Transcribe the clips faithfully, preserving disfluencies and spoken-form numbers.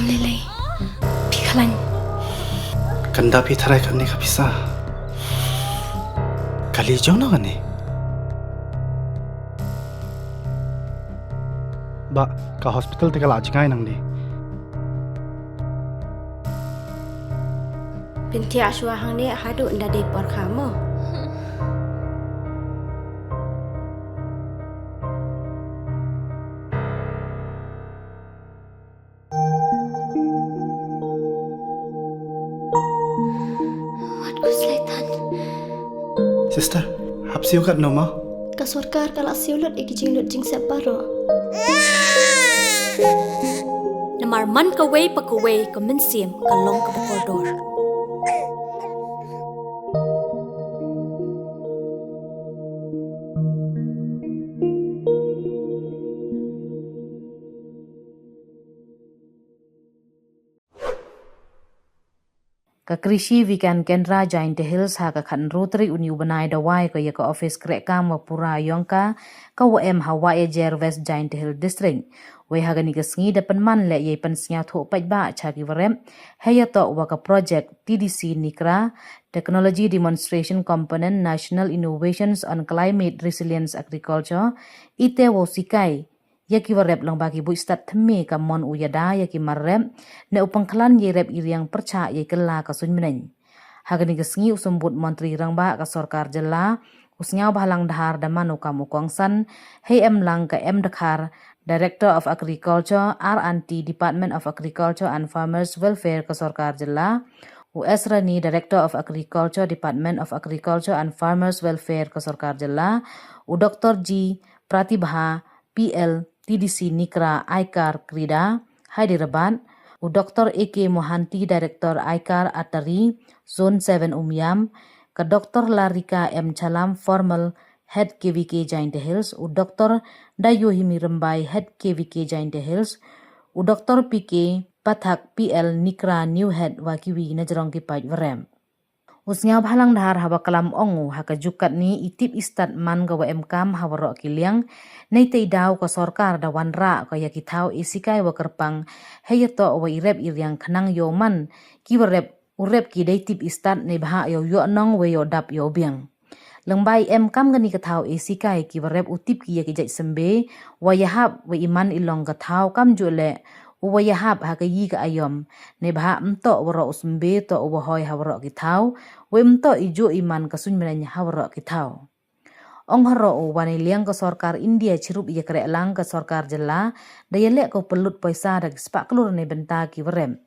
Lele, phi khlañ. Kanda phi tharai kane ka pisa. Kali jong no kane. Ba, ka hospital te ka la jngai nang di. Pynthia shwa hangne haduh nda dei por kha mo. Wat ku slaitan. Sister, hap siew kat no ma? Ka sorkar ka la siew lut i ki jinglut jingsep baroh. Namar man kawei pa kawei ka mynsiem ka long kaba kordor. Ka Krishi Vigyan Kendra Jaintia Hills ha ka khatynru tarik uni u bnai da wai ko ya ka office krehkam wa pura yong ka, ka wa em ha Wahiajer, West Jaintia Hills District. Wei ha kani ka sngi da pynman leh yei pynsñiawthooh paidbah cha ki warep, heiyatoh wa ka project T D C NICRA, Technology Demonstration Component, National Innovations on Climate Resilience Agriculture, ite wow sikai ya ki warep lyngba ki buit stad thymme ka mon u yada ya ki mar rep, ne u pynkhlan yei rep i riang pyrchah yei kylla ka suiñbneiñ. Ha kani ka sngi u Symbud Montri Rangbah ka sorkar jylla, u Sniawbhalang Dhar da man u kam u kongsan, hei em lang ka M Dkhar, Director of Agriculture, R and T, Department of Agriculture and Farmers Welfare ka sorkar jylla, u S Rani, Director of Agriculture, Department of Agriculture and Farmers Welfare ka sorkar jylla, u Doctor G Pratibha, P L, T D C NICRA, Aikar, Krida, Hyderabad, u Doctor A K Mohanty, Director Aikar, Attari, Zone seven Umiam, ka Doctor Larika M Chalam, formal Head K V K Jaintia Hills, u Doctor Dayohimi Rymbai, Head K V K Jaintia Hills, u Doctor P K Pathak, P L NICRA, new head wa kiwi na jrong ki paid warep. U Sniawbhalang Dhar hawa klam ong u ha ka juk katni i tip i stad man ka wa em kam ha waroh ki liang, neite i daw ka sorkar da wanrah ko ya ki thaw e sikai wa kyrpang, heiyatoh wa i rep i riang khnang yow man ki warep u rep ki dei tip i stad neibhah yow yoh nong wei yow dap yow biang. Lyngba i em kam kani ka thaw e sikai ki warep u tip ki ya ki jait symbe, wa yahap wei i man i long ka thaw kamjooh leh u wa yahap ha ka yi ka aiom, neibhah ymtoh waroh u symbe toh u wa hoi ha waroh ki thaw, wei ymtoh i jooh i man ka suiñbneiñ ha waroh ki thaw. Ong haroh u wa neiliang ka sorkar India chirup i yakrehlang ka sorkar jylla, da yaleh ko pynlut poisa da ki spah klur neibynta ki warep.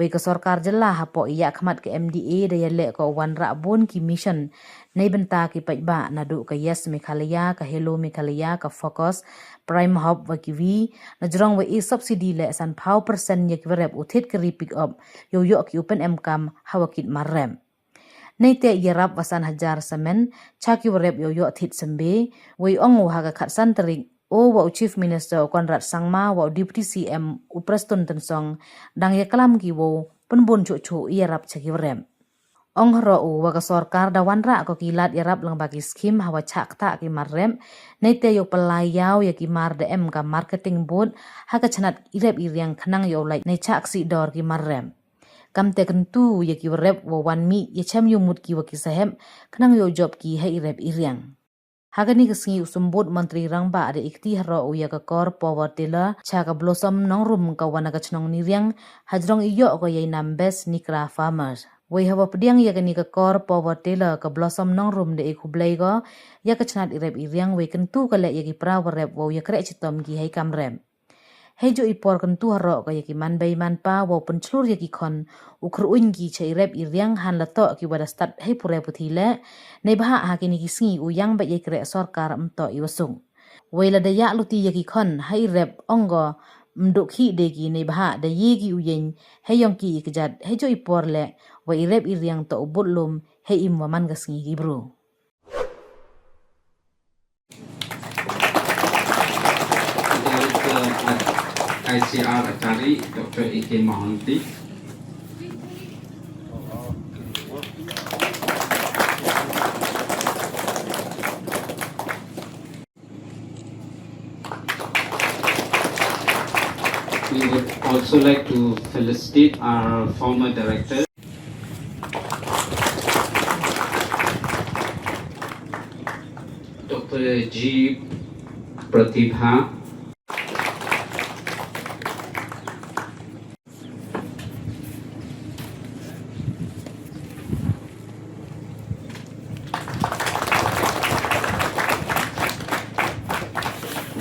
Wei ka sorkar jylla hapoh i yakhmat ka M D A da yaleh ko wanrah bun ki mission neibynta ki paidbah naduh ka Yes Meghalaya, ka Hello Meghalaya, ka Focus, Prime Hub wa kiwi, na jrong wa e subsidy leh sanphaw percent ya ki warep u thied kari pick up, yow yoh ki u pynemkam hawa kit mar rep. Neite yarap wa san hajar samen cha ki warep yow yoh thied symbe, wei ong u ha ka khatsan tarik, u wa u Chief Minister u Conrad Sangma wa u Deputy C M u Prestone Tynsong, dang yaklam ki wow pynbun chuh chuh i yarap cha ki warep. Ong haroh u wa ka sorkar da wanrah ko ki lad yarap lyngba ki scheme hawa chah ktah ki mar rep, neite yow pynlai yaw ya ki mar da em ka marketing booth ha ka chnat i rep i riang khnang yow lait nei chah ksih dor ki mar rep. Kamte kyntu ya ki warep wow wan mih yachem yumut ki wa ki sahep, khnang yow jop ki ha i rep i riang. Ha kani ka sngi u Symbud Montri Rangbah da i kti haroh u ya ka kor power tiller cha ka Blossom Nongrum ka wa na ka chnong Niriang, ha jrong i yoh ko yei nam Best NICRA Farmers. Wei hawa pdiang ya kani ka kor power tiller ka Blossom Nongrum da i khublei ko ya ka chnat i rep i riang, wei kyntu ko leh ya ki para warep wow yakreh chitom ki hei kam rep. Heijooh i por kyntu haroh ko ya ki man bei man pa wow pynchlur ya ki khon u khrooñ ki cha i rep i riang, hanlatoh ki wa da stad hei pure puthi leh, neibhah ha kini ki sngi u yang beit yei kreh sorkar ymtoh i wa suk. Wei lada yah luti ya ki khon ha i rep, ong ko ym dooh khih de ki neibhah da ye ki u yeng hei yong ki i kjat, heijooh i por leh wa i rep i riang toh u bud lum hei im wa man ka sngi ki bru. Director at I C R Attari, Doctor A K Mohanty. We would also like to felicitate our former director, Doctor G Pratibha.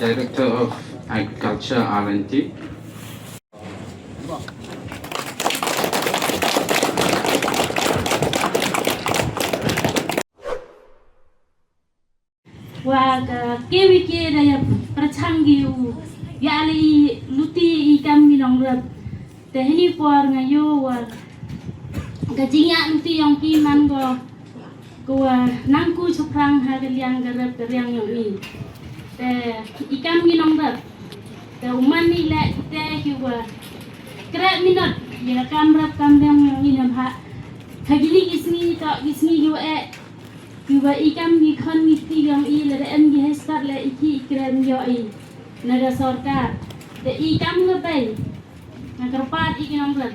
Director of Agriculture R and T. Wa ka K V K da ya pyrchang ki u ya le i luti i kam ki nongrep. Te hini por nga yo wa ka jingya luti yong ki man ko, ko wa nang ku chaphrang ha ka liang ka rep ka riang yong i. Te i kam ki nongrep. Te u man i le te ki wa krek minot ya ka kam rep kam riang yong i nam ha. Ha kini ki sngi to ki sngi ki wa e Ki wa i kam ki khon ki kti yong i lada em ki hespat le i ki i krem yoh i na ka sorkar. Da i kam ka bei na ka pat i ki nongrep.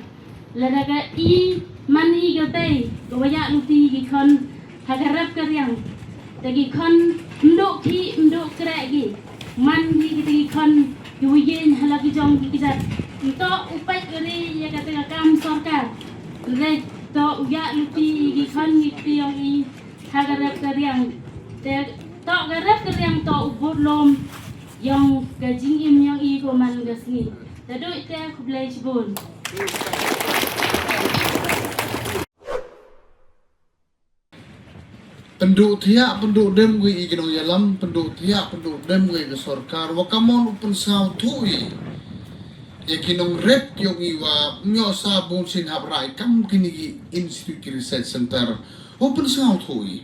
Lada ka i man i ka bei ka wa ya luti ki khon ha ka rep ka riang. Da ki khon mduk ki mduk krek ki. Man ki ki da ki khon ki wa yen ha la ki jong ki ki jat. Nto u pait ka ri ya ka te ka kam sorkar. Re to u ya luti ki khon ki kti yong i. Ha ka rep ka riang. Te to ka rep ka riang to u bud lom yong ka jingim yong i ko man ka sngi. Te doi te khublei chibun. Pynduh thiah, pynduh dem wi i ki nongyalam, pynduh thiah, pynduh dem wi ka sorkar, wa kamon u pynsngawthuh i. Ya ki nongrep yong i wa, nyo sa bun sin hap rai kam kini ki institute ki research center. U pynsngawthuh i.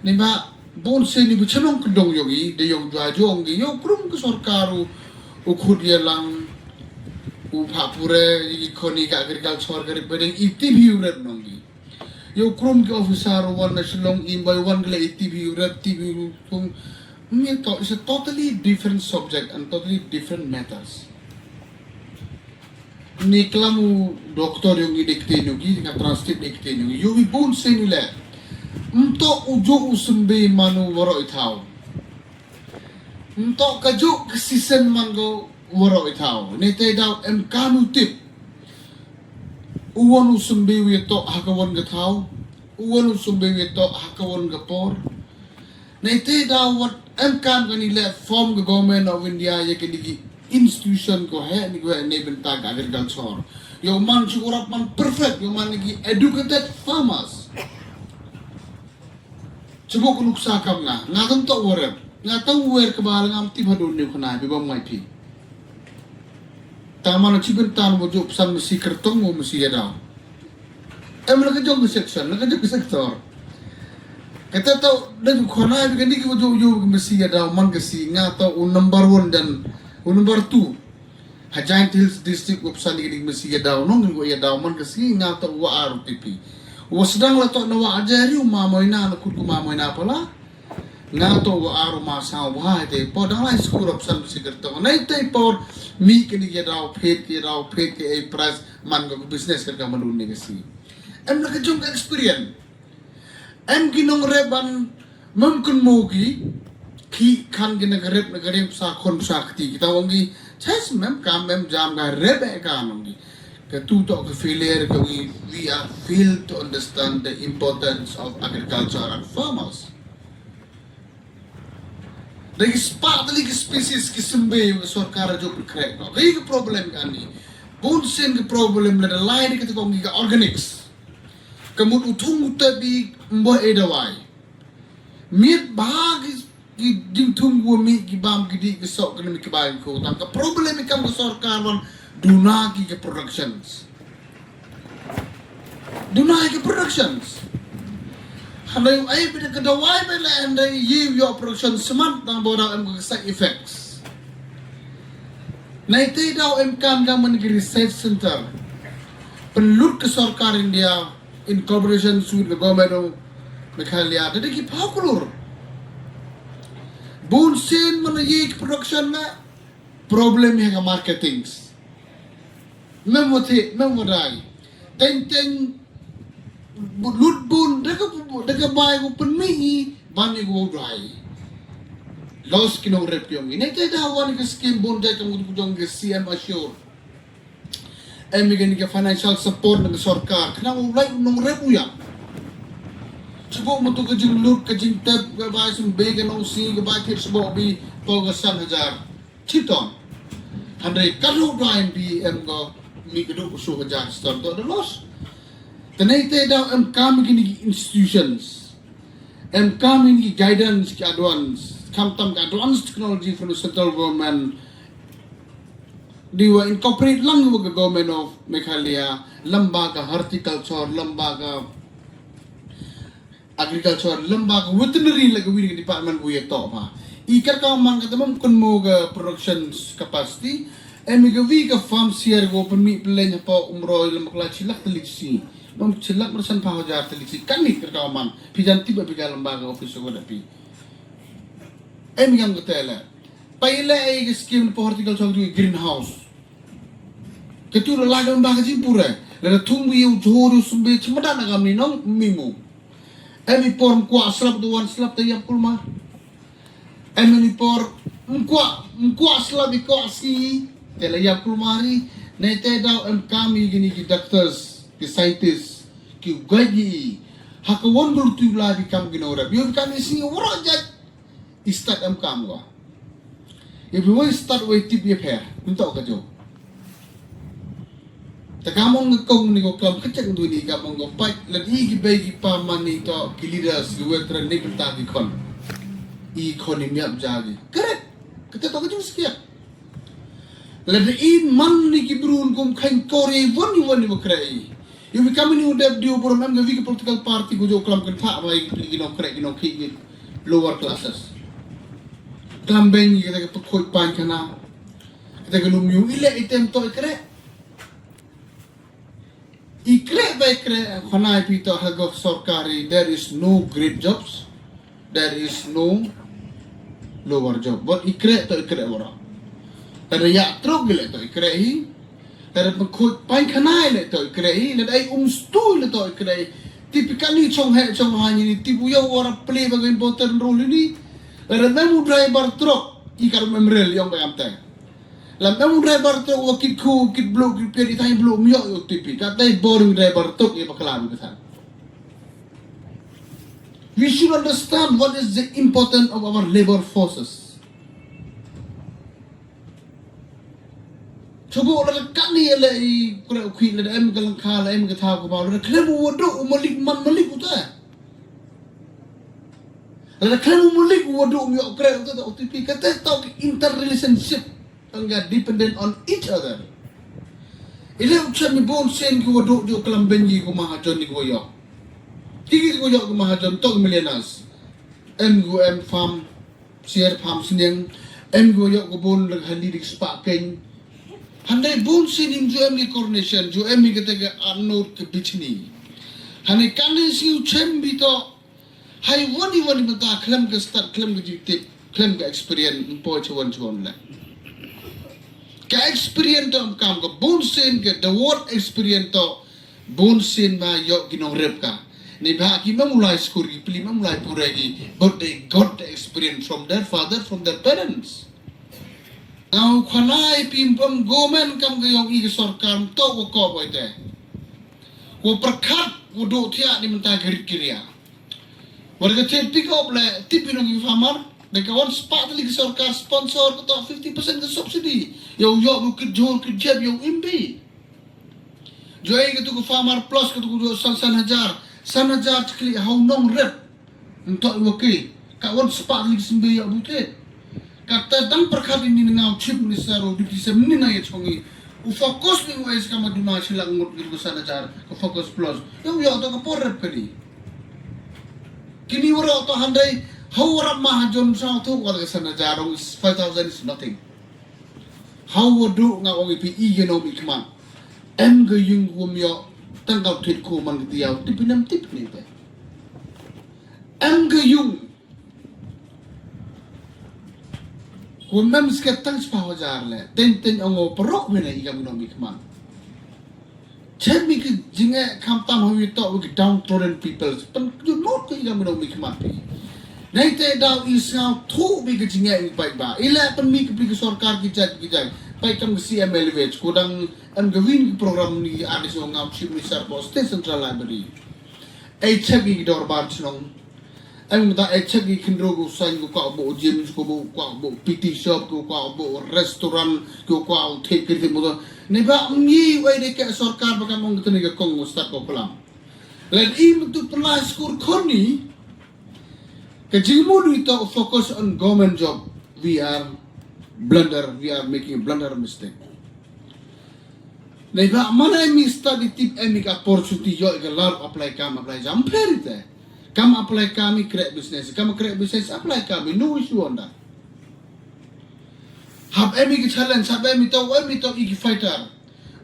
Ni ba bun sin i bu chnong kyndong yong i, de yong jua jong i, yow krum ka sorkar u, u khut yalang, u phah pure, i khon i ka agriculture ka rep ka riang i tip hi u rep nong i. Yow krum ki officer wan na Shillong i bai wan kle i tip hi u rep tip hi u tung. Ni to, it's a totally different subject and totally different matters. Ni klam u doctor yong i dikte nong i, nga translate dikte nong i. Yow i bun sin i le. Nto u ju u symbi man u waroh i thaw. Nto ka ju ka season man ko waroh i thaw. Ni te daw em kam u tip. U wan u symbi u ya to ha ka wan ka thaw. U wan u symbi u ya to ha ka wan ka por. Nei te daw wat em kam kani le form ka Government of India ya kani ki institution ko he ni ko he nei bynta ka agriculture. Yow man chu rap man perfect, yow man ni ki educated farmers. Chibuk nuksa kam nga, nga tam to warep, nga tam wer ka bal ngam tip hadun ni khana bi bam ngai phi. Tang man chi bynta wa ju psan masi kyrtong wa masi yadaw. Em la ka jong ka section, la ka jong ka sector. Kata tau da ju khana bi kani ki wa ju ju masi yadaw man ka si nga tau u number one dan u number two. Ha Jaintia Hills District wa psan kini masi yadaw nong wa yadaw man ka si nga tau wa R T P. Wa sedang la tau na wa ajari u ma moina na kut ku ma moina pala. Nga to wa aru ma sa wa te por dang lai school of san sikir to. Nai te por mi kini ya daw phet, ya daw phet ke ei price man ko business ka ka manun ni si. Em la ka jong ka experience. Em ki nong reban mem kun mo ki ki kan ki na ka rep na ka rep sa khon sa kti kita wang ki chas mem kam mem jam ka rep e ka nong ki. Ka tu to ka failure ka we, we are fail to understand the importance of agriculture and farmers. Da ki spah tylli ki species ki symbe ka sorkar jop krek. Ka i ka problem ka ni. Bun sien ka problem la da lai da ka tepong ka organics. Ka mut u thung u te bi mboh e dawai. Miet bha ki, ki jingthung wa mi ki bam ki di ki sok ki mi ki bai ko. Tang ka problem i kam ka sorkar wan duna ki ka productions. Duna ki productions. Hana yu ai bida ka dawai ba la anda yu yo production semat tang boda em ka side effects. Nai te daw em kan ka man ki research center. Penlut ka sorkar India in collaboration with the government of Meghalaya. Dadi ki phaw kulur. Bun sien man ye ki production na. Problem hi ka marketings. Mem wa thied, mem wa dai. Teng teng, bu-, lut bun, da ka, da ka bai u pynmih i, ban i u dai. Loss ki nongrep yong i. Neitæ da wan ka scheme bun dai kam u jong ka C M Assure. Em i kani ka financial support na ka sorkar. Khnang u lai u nongrep u ya. Chiboh matu ka jinglut, ka jingtep, ka bai symbe, ka nongsi, ka bai thied sboh bi, paw ka san hajar. Chitom. Hynrei ka lut dai em bi em ko mi ka du u su hajar chitom to da loss. Te neitæ da em kam kini ki institutions. Em kam kini ki guidance ki advance. Khamtam ka advance technology from the central government. Di wa incorporate lang wa ka Government of Meghalaya. Lamba ka horticulture, lamba ka agriculture, lamba ka veterinary la ka wi ka department wi ya to ba. I kar ka man ka tamam kun mo ka production capacity. Em i ka wi ka farm share ko pynmih pynleng pa Umroi lamba kla chilak tylli chi. Bam chilak mar san pa hajar tylli chi. Kani kar ka man. Phi jan tip ba phi ka lamba ka office ko da phi. Em i kam ka tele. Pa i le i ka scheme pa horticulture du greenhouse. Ka tu la la lamba ka jingpure. La da thung wi u jhur u sumbe chimada na kam ni nong mimu. Em i por mkwah slap du wan slap te yap kulmar. Em i por mkwah, mkwah slap i kwah si te la yap kulmar i. Neitæ da em kam i kini ki doctors, ki scientists, ki guide i. Ha ka wan bul tu la di kam ki nongrep. Yo kam i si wara jait. I stad em kam ko. Ya bi wai stad wai tip ya pher. Mynta ka jo. Te kam ong ka kong ni ko kam kecek du ni kam ong ko pait. Lad i ki bei ki pa man ni to ki leaders ki veteran ni bynta ki khon. I khon i miap ja ki. Correct. Kata to ka jong skia. Lada i man ni ki brun kum khain kori wan i wan i wa kreh i. Yow wi kam ini u dep di u burom em ka wi ka political party ku jo klam kynthah ba i ki nong kreh ki nong khih ki lower classes. Klam beng i kata ka pynkhooid pain khana. Kata ka lum yu i leh i tem to i kreh. I kreh ba i kreh khana i phi to ha ka sorkar i, there is no great jobs, there is no lower job. But i kreh to i kreh waroh. Lada ya trok i leh to i kreh hi. Lada pynkhooid pain khana i leh to i kreh hi. Lada ai um stu i leh to i kreh hi. Tip i kani chong heh chong ha ini, tip u yow waroh pli ba ka important role ini. Lada mem u driver trok i karum em rel yong ba yam te. Lam em u driver trok wa kit khu, kit blu, kit piat i tai blu, um yoh yoh tip i. Ka tai boring driver trok i bakla bi ka than. We should understand what is the importance of our labor forces. Chubu la ka kani le i kure u khi le em ka langkha le em ka thaw ka ba le khlem u wadu u malik man malik u ta. Le khlem u malik u wadu um yoh kreh u ta O T P ka te to interrelationship. Tang ka dependent on each other. Ile u chem i bun sien ki wadu ju klam ben ki ku mahajon ni ku yoh. Ki ki ku yoh ku mahajon to ki millionaires. Em ku em farm, share farm sniang. Em ku yoh ku bun le hali dik spa keng. Handai bun sien im ju em ki coronation, ju em ki kata ka anot ka bichni. Handai kani si u chem bi to Hai wani wani mynta khlem ka stad, khlem ka jingtip, khlem ka experience, ym poi chawon chawon le. Ka experience to kam ka bun sien ka, the word experience to bun sien ba yoh ki nongrep ka. Ni ba ki mem u lai skur ki pli, mem u lai pure ki, but they got the experience from their father, from their parents. Now khana i pim pam government kam ka yong i ka sorkar to ko ko boite. Ko pyrkhat ko do thiah ni mynta ka rit ki ria. Wada ka chet pick up le tip i nong i farmer. Da ka wan spah tali ka sorkar sponsor ka to fifty percent ka subsidy. Yow yoh bu kit jhur kit jep yow imbi. Jo ai ka tu ka farmer plus ka tu ka jo san san hajar. San hajar chikli hau nongrep. Ntok i wa ki. Ka wan spah tali ka simbi yoh bu kit. Kata dang pyrkhat ini ngaw chief minister o deputy C M ni na ya chong i. U focus ni u ais ka maduna chilak ngut gitu ka san hajar. Ka focus plus. Yow yoh to ka por rep ka di. Kini waroh to handai, hau warap mahajon sa tu wal ka san hajar, five thousand is nothing. Hau wadu nga ong i phi i genom i khmat. Em ka yung kum yoh, tang ka thit ku man ka tiaw, tip i nem tip ni te. Em ka yung. Kum mem sket tang spah hajar le, teng teng ong o parok mena i kam genom i khmat. Jingeh khamtam ha wi toh wi ki downtrodden people. Pynjot mut ko i kam i nongmihkhmat phi. Neitæ daw i sngewthuh wi ka jingeh i paidbah. I leh pynmih ka pli ka sorkar ki jait ki jait. Pait kam ka C M Elevate. Ko dang em ka win ki program ni ar di sngewngam Chief Minister ko State Central Library. Ei check i ki dorbar chnong. Em da e check i khynroo ko sain ko kwah boh gym, ko boh kwah boh P T shop, ko kwah boh restaurant, ko kwah u thei kri thei motor. Neibhah ym ye wei de ka sorkar ba kam ong tæ ni ka kong u stad ko klam. Leh i myntu pynlai skur khon ni, ka jingmut i toh focus on government job, we are blunder, we are making a blunder mistake. Neibhah man em i stad i tip em i ka opportunity yoh i ka lar apply kam apply jam pher i tæ. Kam apply kam i kreh business, kam kreh business apply kam i no issue on da. Hap em i ka challenge, hap em i toh, em i toh i ki fighter.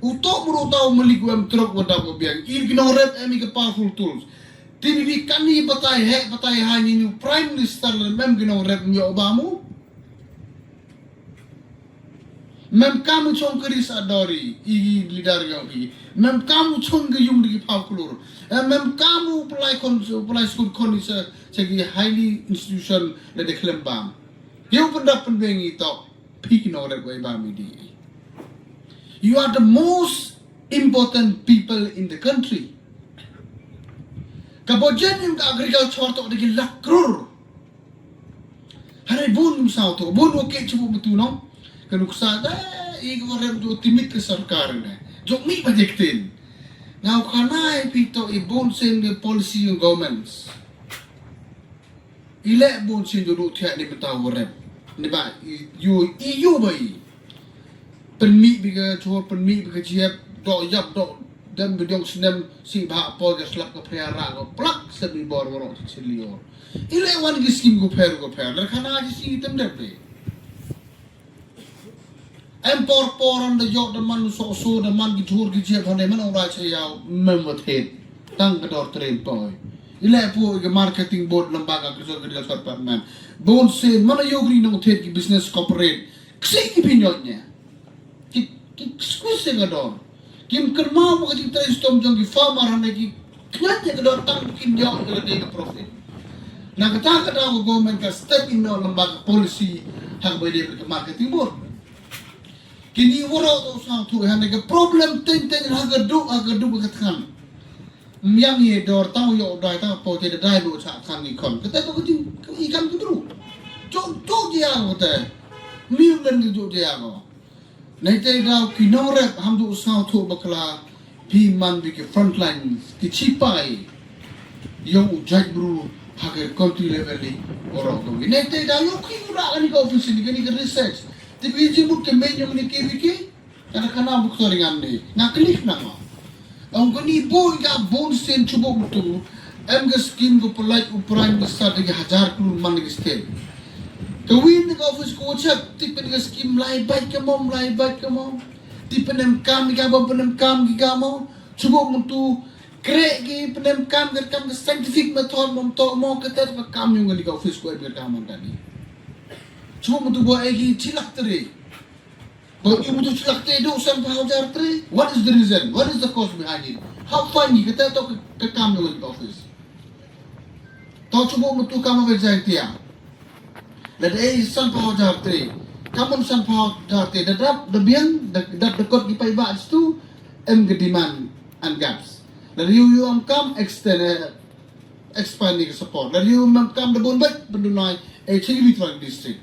U toh mru toh malik u em trok wa dap wa biang. I ki nongrep em i ka powerful tools. Ti ni bi kani batai he, batai ha ni ni Prime Minister leh em ki nongrep yoh ba mu. Mem kam u chong ka ri sa dori, i leader yong i. Mem kam u chong ka yung di ki phaw klur. Eh, mem kam u pynlai khon, pynlai skur khon i sa, sa ki highly institution leh de khlem bam. Yow pyndap pynbeng i toh, phi ki nongrep wei bam i di. You are the most important people in the country. Ka budget yong ka agriculture toh de ki lak klur. Hare bun ym sngewthuh, bun wa kit chiboh myntu nong. Ka nuksa da, i ka wa rem jooh timit ka sorkar ne. Jooh mih ba jek tin. Nga u khana i phi toh i bun sien ka policy yong governments. I leh bun sien jooh duh thiah ni mynta wa rem. Neibhah i yoh, i yoh ba i. Pynmih bi ka chor, pynmih bi ka jiep, doh yap, doh dem bi diong snem, si bha poi ka slap ka pher ra ko plak, sep i bor warok chi chilior. I leh wan ki scheme ko pher ko pher, leh khana chi si tem dep de. Em por por on da yoh da man so so da man ki chor ki jiep hane man ong rai cha yaw mem wa thet. Tang ka dor train poi. I leh pu i ka marketing board lamba ka krsor ka dil sor pa man. Bun sien man yoh kri nong thet ki business corporate. Ksi ki phi ñiot ña. Ki, ki squeeze ka dor. Kim kyrmaw mo ka jingtrei stom jong ki farmer hane ki kñiat ña ka dor tang kim ñiot ka la dei ka profit. Na kata ka daw ka government ka step in no lamba ka policy ha ka bai dei ka marketing board. Kini warok to sngewthuh hane ka problem teng teng ha ka duk, ha ka duk ka thngan. Myang ye dor tang yoh dai tang po te da dai bo cha thngan ni khon. Kata ko ka jing i kam ka dru. Jooh, jooh jia ko te. Miu len ki jooh jia ko. Neitæ daw ki nongrep ham du sngewthuh bakla phi man bi ki frontline, ki chipai. Yong u jait bru ha ka county level ni warok ko. Neitæ daw yoh ki u ra kani ka office ni kani ka research. Ti bi jimut ka main yong ni K V K. Kana kana buk to ringan ni. Nga klik na nga. Ong kani bun ka bun sien chiboh myntu. Em ka scheme ko pynlait u Prime Minister da ki hajar klur man da ki state. Ka win da ka office ko chap, ti pyn ka scheme lai bait ka mo, lai bait ka mo. Ti pynem kam ki ka mo, pynem kam ki ka mo. Chiboh myntu, kreh ki pynem kam ka kam ka scientific method mo to mo ka tet ka kam yong ka office ko em ka kam man kani. Chiboh myntu bo e ki chi lak tre. Ba i mutu chi lak te du san phaw hajar tre. What is the reason? What is the cause behind it? How far ni kata to ka, ka kam yong ka office? To chiboh mutu kam ba jai tia. Lada e san phaw hajar tre. Kam mon san phaw hajar tre. Da dap, da biang, da, da, da kot ki paidbah stu, em ka demand and gaps. Lada yow yow em kam extend, eh, expand ni ka support. Lada yow em kam da bun bait, pyndunai, eh, chi wi trai district.